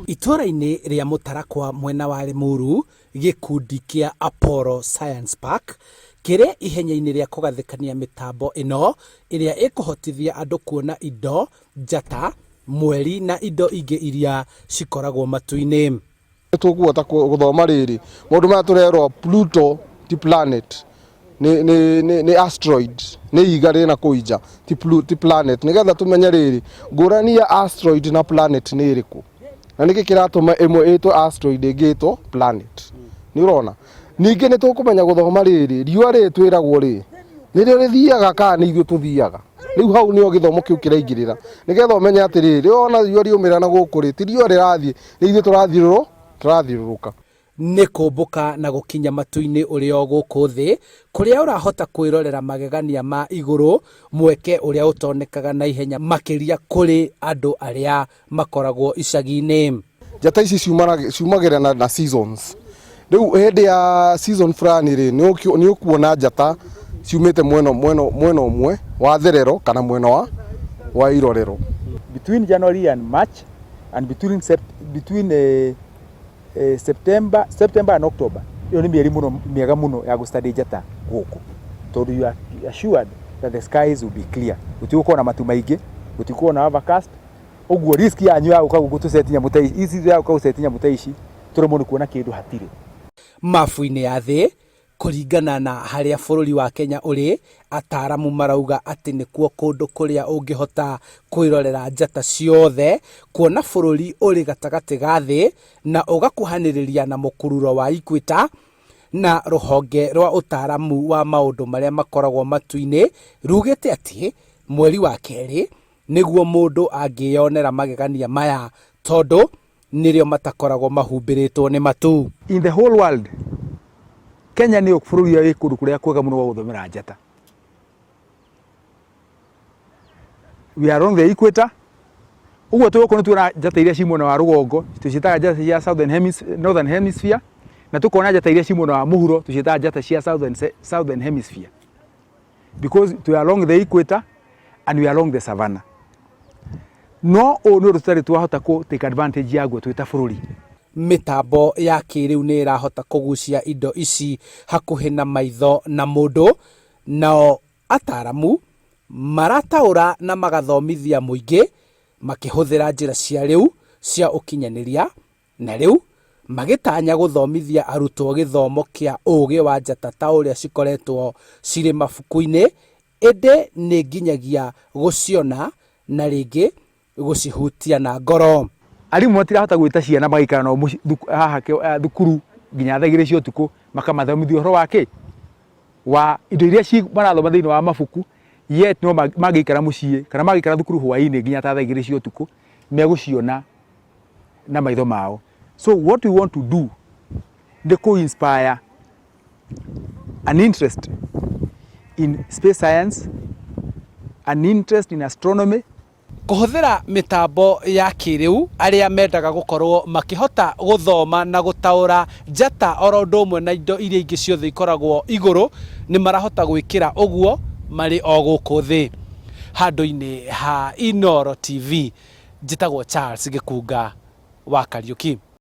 Itũũra-inĩ rĩa Mũtarakwa mwena wa Limuru, gĩkundi kĩa Apollo Science Park kĩrĩ ihenya-inĩ rĩa kũgathĩkania mĩtambo ĩno ĩrĩa ĩkũhotithia andũ kuona indo, njata, mweri na indo ingĩ iria cikoragwo matu-inĩ. Nĩ tũkũhota gũthoma rĩrĩ maũndũ maya tũrerwo Pluto ti planet nĩ, nĩ, nĩ, nĩ asteroid nĩ ihiga rĩna kũu nja ti, plu, ti planet nĩgetha tũmenye rĩrĩ ngũrani ya asteroid na planet nĩ ĩrĩkũ na nĩkĩ kĩratũma ĩmwe ĩtwo asteroid ĩngĩ ĩtwo planet nĩ ũrona ningĩ nĩ tũkũmenya gũthoma rĩrĩ riũa rĩrĩ twĩragwo rĩ nĩrĩo rĩthiaga kana nĩ ithuĩ tũthiaga rĩu hau nĩho gĩthomo kĩu kĩraingĩrĩra nĩgetha ũmenye atĩrĩrĩ wona riũa riumĩra na gũkũ rĩ ti riũa rĩrathiĩ nĩ ithuĩ tũrathiũrũrũ tũrathiũrũrũka Nĩ kũmbũka na gũkinya matu-inĩ ũrĩ o gũkũ thĩ, kũrĩa ũrahota kwĩrorera magegania ma igũrũ, mweke ũrĩa ũtonekaga na ihenya makĩria kũrĩ andũ arĩa makoragwo icagi-inĩ. Njata ici ciumagĩra na, na seasons rĩu hĩndĩ ya season fulani rĩ nĩ ũkuona njata ciumĩte mwena mwena mwena ũmwe wa therero kana mwena wa wa irorero. Between January and March and between sept, between uh, uh, September September and October ĩyo nĩ mĩeri mũno mĩega mũno ya gũstudy njata gũkũ tondũ you are assured that the skies will be clear gũtigũkorwo na matu maingĩ gũtigũkorwo na overcast ũguo risk yanyu ya gũka gũkũ tũceti nyamũ ta ici ici ya gũka gũceti nyamũ ta ici tũremwo nĩ kuona kĩndũ hatirĩ. Mabu-inĩ ya thĩ, kũringana na harĩa bũrũri wa Kenya ũrĩ, ataaramu marauga atĩ nĩkuo kũndũ kũrĩa ũngĩhota kwĩrorera njata ciothe, kuona bũrũri ũrĩ gatagatĩ ga thĩ na ũgakuhanĩrĩria na mũkururo wa Equator, na rũhonge rwa ũtaaramu wa maũndũ marĩa makoragwo matu-inĩ rugĩte atĩ mweri wa kerĩ nĩguo mũndũ angĩyonera magegania maya tondũ nĩrĩo matakoragwo mahumbĩrĩtwo nĩ matu. In the whole world, Kenya nĩyo bũrũri ũrĩa wĩ kũndũ kũrĩa kwega mũno gwa gũthomera njata. We are on the equator. Ũguo tũgũkũ nĩ tuona njata iria ci mwena wa rũgongo, tũciĩtaga njata cia southern hemisphere, northern hemisphere, na tũkona njata iria ci mwena wa mũhuro tũciĩtaga njata cia southern, southern hemisphere. Because we are along the equator and we are along the savannah. No ũũ nĩ ũndũ tũtarĩ twahota kũ take advantage yaguo twĩ ta bũrũri. Mĩtambo ya kĩrĩu nĩ ĩrahota kũgucia indo ici hakuhĩ na maitho na mũndũ, nao ataaramu marataũra na magathomithia mũingĩ makĩhũthĩra njĩra cia rĩu cia ũkinyanĩria Na rĩu magĩtanya gũthomithia arutwo gĩthomo kĩa ũũgĩ wa njata ta ũrĩa cikoretwo cirĩ mabuku-inĩ, ĩndĩ nĩ nginyagia gũciona na rĩngĩ gũcihutia na ngoro. Arimũ matirahota gwĩta ciana magaikara nao haha thukuru nginya thaa igĩrĩ cia ũtukũ makamathomithia ũhoro wa kĩ? Wa indo iria marathoma thĩinĩ wa mabuku yet no mangĩikara mũciĩ kana mangĩikara thukuru hwainĩ nginya ta thaa igĩrĩ cia ũtukũ megũciona na maitho mao. So what we want to do nĩ kũ inspire an interest in space science, an interest in astronomy. Kũhũthĩra mĩtambo ya kĩrĩu, arĩa mendaga gũkorwo makĩhota gũthoma na gũtaũra njata oro ũndũ ũmwe na indo iria ingĩ ciothe ikoragwo igũrũ, nĩ marahota gwĩkĩra ũguo marĩ o gũkũ thĩ. Handũ-inĩ ha Inooro TV, Njĩtagwo Charles Gĩkunga wa Kariũki.